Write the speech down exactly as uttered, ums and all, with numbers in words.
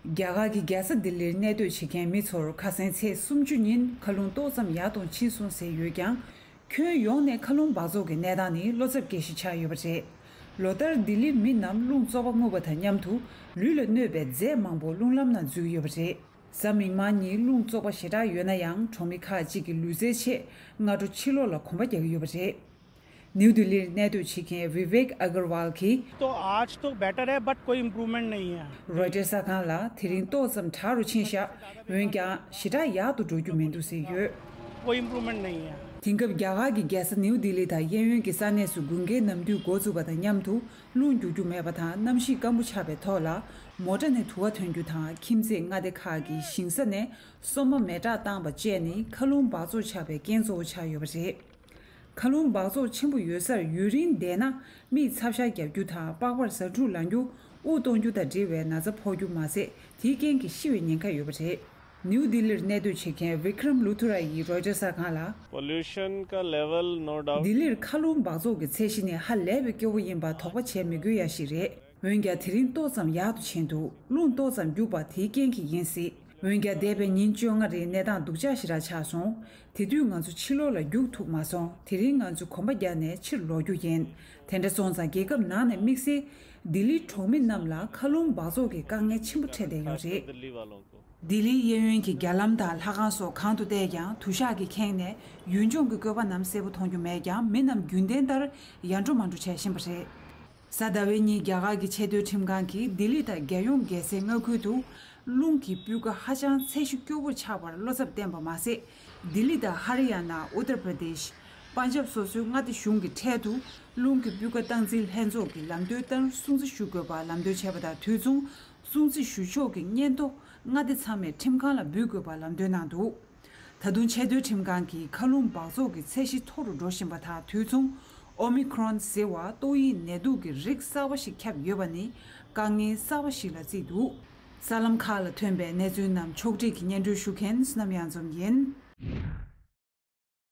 རྒྱ་གར་གྱི་རྒྱལ་ས་ལྡི་ལིར་གནས་སྡོད་བྱེད་མཁན་མི་ཚོར་ཁ་སང་ཚེས་སུམ་ཅུ་ཉིན་མཁའ་རླུང་ཏོག་ཙམ་ཡར་ལྟུང་ཕྱིན་སོང་ཟེར་ཡོད་ཀྱང་། ཁྱོན་ཡོངས་ནས་མཁའ་རླུང་འབག་བཙོག་གི་གནས་སྟངས་ནི་བློ་འཚབ་སྐྱེ་གཞི་ཆགས་ཡོད་པ་རེད། ལོ་ལྟར་ལྡི་ལིའི་མི་རྣམས་རླུང་བཙོག་པ་རྔུབ་པ་དང་མཉམ་དུ་ལུས་ལ་གནོད་པའི་རྫས་མང་པོ་རླུང་ལམ་ནང་འཛུལ་ཡོད་པ་རེད། གཟའ་མིག་དམར་ཉིན་རླུང་བཙོག་པ་ཞེ་དྲག་ཡོད་ན་ཡང་གྲོང་མི་ཁག་ཅིག་གི་ལུས་རྩལ་ཆེད་སྔ་དྲོ་ཕྱི་ལོགས་ལ་གོམ་པ་རྒྱག་གི་ཡོད་པ་རེད། ནིའུ་ལྡི་ལིར་གནས་སྡོད་བྱེད་མཁན་བི་ཝེག་ཨ་གར་ཝལ་གྱིས། तो आज तो बेटर है, बट कोई इम्प्रूवमेंट नहीं है। རོའི་ཊར་གསར་ཁང་ལ་དེ་རིང་ཏོག་ཙམ་དྲག་རུ་ཕྱིན་ཤག་འོན་ཀྱང་ཞེ་དྲག་ཡག་ཏུ་འགྲོ་རྒྱུ་མི་འདུག་ཟེར་ཡོད། कोई इम्प्रूवमेंट नहीं है। དེང་སྐབས་རྒྱ་གར་གྱི་རྒྱལ་ས་ནིའུ་ལྡི་ལི་དང་གཡས་གཡོན་གྱི་ས་གནས་སུ་དགུན་ཁའི་ནམ་དུས་འགོ་བཙུགས་པ་དང་མཉམ་དུ་རླུང་རྒྱུག་རྒྱུ་མེད་པ་དང་གནམ་གཤིས་སྐམ་པོ་ཆགས་པའི་ཐོག་ལ། མོ་ཊ་ནས་དུ་བ་ཐོན་རྒྱུ་དང་ཁྱིམ་མཚེས་མངའ་སྡེ་ཁག་གི་ཞིང་ས་ནས་སོ་མ་མེ་སྲེག་བཏང་པ་བཅས་ནི་མཁའ་རླུང་འབག་བཙོག་ཆགས་པའི་རྐྱེན་གཙོ་བོ་ཆགས་ཡོད་པ་རེད། མཁའ་རླུང་འབག་བཙོག་ཆེན་པོ་ཡོད་སར་ཡུན་རིང་བསྡད་ན་མིས་ཚབ་ཤ་རྒྱག་རྒྱུ་དང་པགས་པར་ཟ་འཕྲུག་ལངས་རྒྱུ། དབུགས་གཏོང་རྒྱུ་དང་འབྲེལ་བའི་ན་ཚ་ཕོག་རྒྱུ་མ་ཟད་དེའི་རྐྱེན་གྱིས་ཤི་བའི་ཉེན་ཁ་ཡོད་པ་རེད། ནིའུ་ལྡི་ལིར་གནས་སྡོད་བྱེད་མཁན་བི་ཀྲམ་ལུ་ཐུ་ར་ཡིས་རོའི་ཊར་གསར་ཁང་ལ། पोल्यूशन का लेवल, नो डाउट। ལྡི་ལིར་མཁའ་རླུང་འབག་བཙོག་གི་ཚད་གཞི་ནི་ཧ་ལས་པའི་སྐྱོ་བོ་ཡིན་པ་དོགས་པ་བྱས་མི་དགོས་ཡ་ཞིག་རེད། འོན་ཀྱང་དེ་རིང་ཏོག་ཙམ་ཡག་ཏུ་ཕྱིན་འདུག་རླུང་ཏོག་ཙམ་རྒྱུག་པ་དེའི་རྐྱེན་གྱིས་ཡིན་སྲིད། འོན་ཀྱང་འདས་པའི་ཉིན་བཅོ་ལྔ་རིང་གནས་སྟངས་སྡུག་ཅག་ཞེ་དྲག་ཆགས་སོང་། དེ་དུས་ང་ཚོ་ཕྱི་ལོགས་ལ་རྒྱུག་ཐུབ་མ་སོང་། དེ་རིང་ང་ཚོ་གོམ་པ་བརྒྱབ་ནས་ཕྱིར་ལོག་རྒྱུ་ཡིན། དེ་འདྲ་སོང་ཙང་རྒྱལ་ཁབ་ནང་ནས་དམིགས་བསལ་ལྡི་ལིའི་གྲོང་མི་རྣམས་ལ་མཁའ་རླུང་འབག་བཙོག་གི་དཀའ་ངལ་ཆེན་པོ་འཕྲད་བསྡད་ཡོད་རེད། ལྡི་ལིའི་གཡས་གཡོན་གྱི་རྒྱ་ལམ་དང་ལྷ་ཁང་སོགས་གང་དུ་བལྟས་ཀྱང་དུ་ཞག་གིས་ཁེངས་ནས་ཡུལ་ལྗོངས་ཀྱི་བཀོད་པ་རྣམས་གསལ་པོ་མཐོང་རྒྱུ་མེད་ཀྱང་མི་རྣམས་རྒྱུན་ལྡན་ལྟར་ཡར་འགྲོ་མར་འགྲོ་བྱས་བཞིན་པ་རེད། གཟའ་ཟླ་བའི་ཉིན་རྒྱ་གར་གྱི་ཆེས་མཐོའི་ཁྲིམས་ཁང་གིས་ལྡི་ལི་དང་རྒྱལ་ཡོངས་རྒྱལ་སའི་མངའ་ཁུལ་དུ་རླུང་གི་སྤུས་ཀ་ཧ་ཅང་ཚད་གཞི་སྐྱོ་བོར་ཆགས་པར་བློ་འཚབ་བསྟན་པ་མ་ཟད། ལྡི་ལི་དང་ཧ་རི་ཡ་ན། ཨུ་ཏར་པྲ་དེཤ། པན་ཇབ་སོ་སོའི་མངའ་སྡེ་གཞུང་གི་འཕྲལ་དུ་རླུང་གི་སྤུས་ཀ་སྟངས་འཛིན་ལྷན་ཚོགས་ཀྱིས་ལམ་སྟོན་ལྟར་སྲུང་བརྩི་ཞུ་དགོས་པ་ལམ་སྟོན་བྱས་པ་དང་དུས་མཚུངས་སྲུང་བརྩི་ཞུ་ཕྱོགས་ཀྱི་སྙན་ཐོ་མངའ་སྡེ་ཚང་མས་ཁྲིམས་ཁང་ལ་འབུལ་དགོས་པ་ལམ་སྟོན་གནང་འདུག་ད་དུང་ཆེས་མཐོའི་ཁྲིམས་ཁང་གིས་མཁའ་རླུང་འབག་བཙོག་གི་ཚད་གཞི་མཐོ་རུ་འགྲོ་བཞིན་པ་དང་དུས་མཚུངས་ཨོ་མི་ཁྲོན་ཟེར་བ་ཏོག་དབྱིབས་ནད་དུག་གི་རིགས་གསར་བ་ཞིག་ཁྱབ་ཡོད་པ་ནི་དཀའ་ངལ་གསར་བ་ཞིག་ལ་བརྩིས་འདུག་གསར་ལམ་ཁག་ལ་ཐོན་པའི་གནས་ཚུལ་རྣམས་ཕྱོགས་སྒྲིག་གིས་སྙན་སྒྲོན་ཞུ་མཁན་བསོད་ནམས་གཡང་འཛོམས་ཡིན།